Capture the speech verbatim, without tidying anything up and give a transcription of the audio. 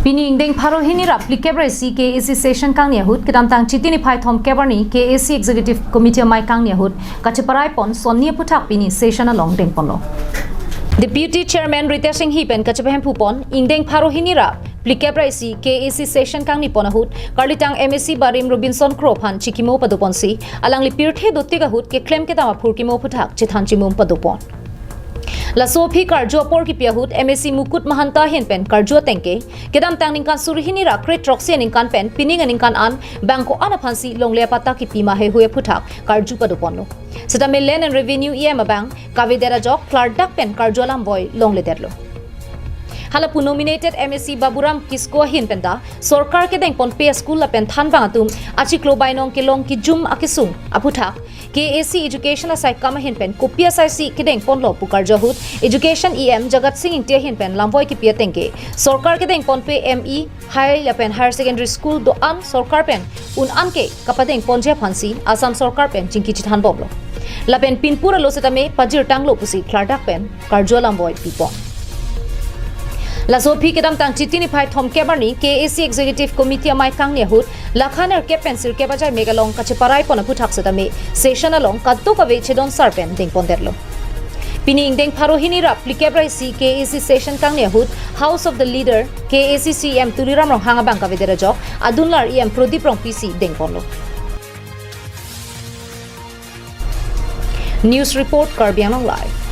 Pini ingdeng pharo hini ra phlikep ra isi K A C session kangni ahut, kedamtang Chiti niphai thomkep arni K A C Executive Committee amei kangni ahut kacheparai pon sonni aphuthak pini session along dengponlo. Deputy Chairman Ritesh Enghi pen kachepahemphu pon ingdeng pharo hini ra phlikep ra isi K A C session kangni pon ahut, karlitang M A C barim Robinson Kro aphan chikimo padoponsi, alangli pirthe dotik ahut keklem kedam aphurkimo aphuthak chethan chimum padopon. Laso aphi karju apor kipi ahut M A C Mukut Mahanta ahin pen karju atengke, kedamtang ningkan suri hini ra kre throksi aningkan pen pining aningkan an bang ko-an aphansi longle apatta kipi ma heihui aphuthak karju padoponlo. Setame Land and Revenue E M abang kavedet ajok klardak pen karju alam voi longledetlo. Halapu nominated M A C Baburam Kisko ahin pen ta sorkar kedengponpe school lapen thanbang atum achiklo bainong kelong kijum akesung aphuthak K A C education asai kam ahin pen kopi asaisi kedengponlo pu karju ahut Education E M Jagat Sing Engti ahin pen lamvoi kipi atengke sorkar kedengponpe M E high lapen higher secondary school do-an sorkar pen un-an ke kapadengponji aphansi Assam sorkar pen chingki chethanbomlo. Lapen pinpur alo setame pajirtanglo pusi klardak pen karju alam voi pipon. Laso aphi kedamtang Chiti niphai thomkep arni K A C Executive Committee amei kangni ahut lakha nerkep pen sirkep ajai mek along kacheparai pon aphuthak setame session along kadokave chedon sar pen dengpondetlo. Pini ingdeng pharo hini ra phlikep ra isi K A C session kangni ahut House of the Leader K A C C E M Tuliram Ronghang abang kavedet ajok adunlar E M Prodip Rongpi si dengponlo. News report, Karbi Anglong Live.